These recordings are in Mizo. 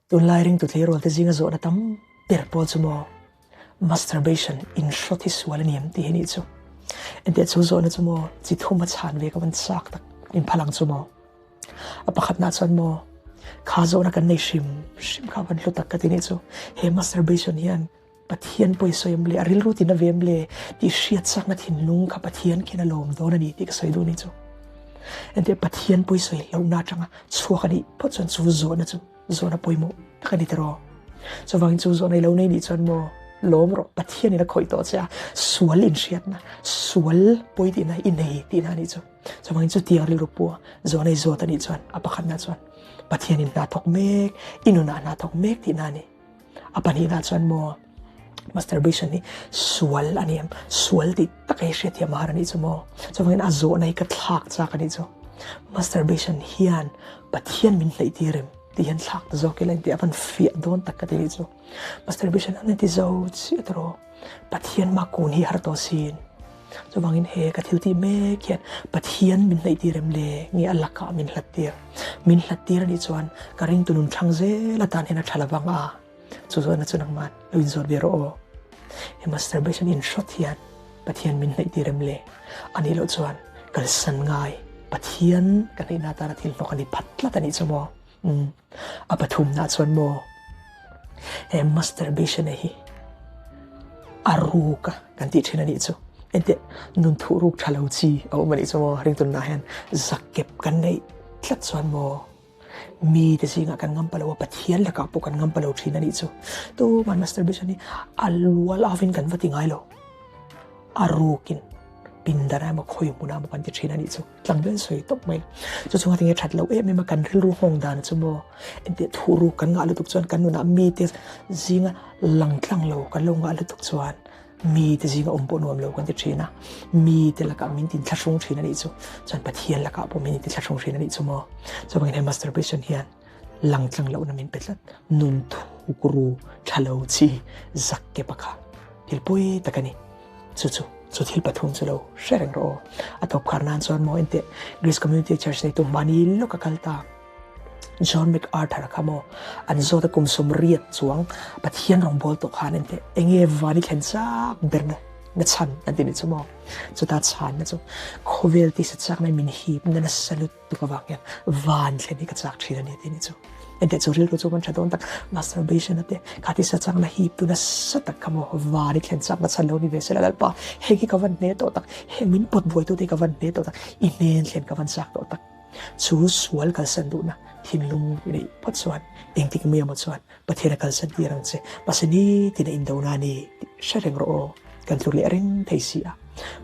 Tunlai ringtu tleirawl te zinga zawhna tam ber pawl chu maw masturbation inhrawt hi sual a ni em tih hi nih chu. Enteh chu zawhna chu maw chi thum a chhan ve ka van chak tak in phal ang chu maw. A pakhatna chuan maw kha zawhna kan nei hrim hrim kha van hlu tak ka ti nih chu. He masturbation hian Pathian pawh i sawi em le, a rilru tina ve em le tih hriat chakna thinlung kha Pathian khian a lawm dawn a ni tih ka sawi duh a nih chu. Enteh Pathian pawh i sawi hlauhna atanga chhuak a nih phawt chuan chu zawhna chu zawhna pawimawh tak a ni tiraw. Chuvangin chu zawhna i lo nei nih chuan maw lawm rawh Pathianin a khawih tawh che a, sual inhriatna, sual pawi tihna i nei tihna a nih chu. Chuvangin chutiang rilru pua zawhna i zawt a nih chuan a pakhatna chuan Pathianin hna thawk mek, i nunah hna thawk mek tihna a ni. A pahnihna chuan maw masturbation hi sual a ni em? Sual tih tak hi hriatthiam a har a nih chu maw? Chuvangin a zawhna hi ka thlak chak a nih chu. Masturbation hian Pathian min hnaih tir em tih hian thlak ta zawk ila intih a van fiah dawn tak ka ti nih chu. Masturbation an inti zo chiah tawh. Pathian mah kun hi har tawh sin. Chuvangin he ka thil tih mek hian Pathian min hnaih tir em le? Nge a lakah min hlat tir? Min hlat tir anih chuan ka ringtu nun thlang zel atan hian a tha lovang a. Chu zawhna chu nangmah lo inzawt ve rawh aw. He masturbation inhrawt hian Pathian min hnaih tir em le? Anih loh chuan kalsan ngai Pathian ka hnaihna atana thil hnawk a ni phat tlat anih chu maw? Umm a pathumna chuan maw he masturbation hi a ruk a kan tih thin a nih chu engteh nun thuh ruk tha lo chi a awm a nih chu maw ringtunna hian zakep kan neih tlat chuan maw mi te zingah kan ngam palo a Pathian lakah pawh kan ngam palo thin a nih chu tuman masturbation hi a lual avin kan va ti ngai lo a rukin pindan emaw khawi hmunah emaw kan ti thin a nih chu. Tlangvel sawi tawp mai. Chu chunga tinge that loh em em a kan rilru nghawng dan chu maw engtiah thu ruk kan ngah lutuk chuan kan nunah mite zinga lang tlang lo kan lo ngah lutuk chuan mite zinga awm pawh nuam lo kan ti thin a, mite lakah min tin thlahrung thin a nih chu chuan Pathian lakah pawh min inti thlahrung thin a nih chu maw. Chuvangin he masturbation hian lang tlang lohna min pe tlat nun thuk ru tha lo chi zak ke pakha thil pawi tak a ni. Chu chu chu thil pathum chu lo hre reng rawh aw. A tawp khar nan chuan maw enteh Greece Community Church neitu mahni lawk a kal ta John MacArthur kha maw an zawt a kum 80 chuang Pathian rawngbâwl tawh khan enteh enge van i thlen chak ber na na chhan an ti nih chu maw. Chuta chhanna chu khawvel tisa chakna min hipna nasa lut Tuk avang hian van thlen hi ka chak thin a ni tih ni chu. Enteh chu rilru chu kan tha dawn tak masturbation ate kha tisa chakna hip tu nasa tak kha maw van i thlen chakna chhan lo ni ve sela Lalpa heng hi ka van hne tawh tak heng min pawt buai tute hi ka van hne tawh tak i hnen thlen ka van chak tawh tak chu sual kalsan duhna thinlung i neih phawt chuan engtik mai emaw chuan Pathian a kalsan tir ang che mahse nitin a indona a ni tih hre reng rawh aw kan tluk leh reng thei si a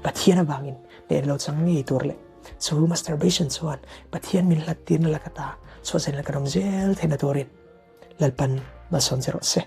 Pathian avangin hnen lo chang ngei tur leh Chu masturbation chuan Pathian min hlat tirna lak ata chhuahzan la kan awm zel theihna turin Lalpan malsawm che rawh se.